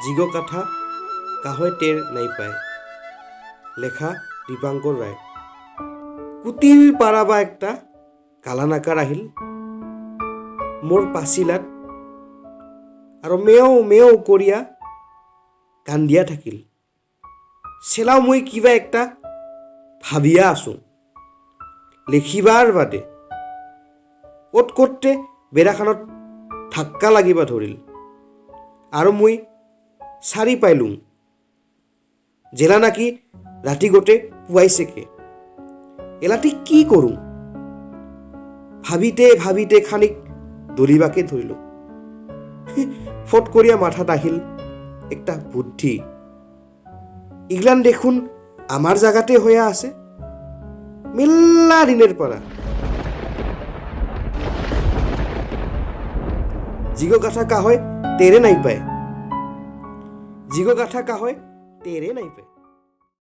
জীগ কথা কাহয় টেৰ নাই পায়। লেখা দীপাংকৰ ৰায়। কুটিৰ পাৰা বা একটা কালানাকাৰ আহিল মোৰ পাচিলাত আৰু মেও মেও কৰিয়া কান্দিয়া থাকিল। চেলাও, মই কিবা একটা ভাবিয়া আছোঁ লেখিবাৰ বাদে। ক'ত ক'তে বেৰাখানত ধাক্কা লাগিব ধৰিল আৰু মই চাৰি পাইলোঁ, জেলা নাকি ৰাতি গোটে পুৱাইছেকে। এলাতি কি কৰোঁ ভাবিতে ভাবিতে খানিক দলিবাকে ধৰিলোঁ। ফট কৰিয়া মাথাত আহিল একটা বুদ্ধি। ইগলান দেখোন আমাৰ জাগাতে হইয়া আছে মেল্লা দিনেৰ পাৰা। জিগ কথা কাহয় তেৰে নাই পায়। জিগ কথা কাহয় তেৰে নাই পায়।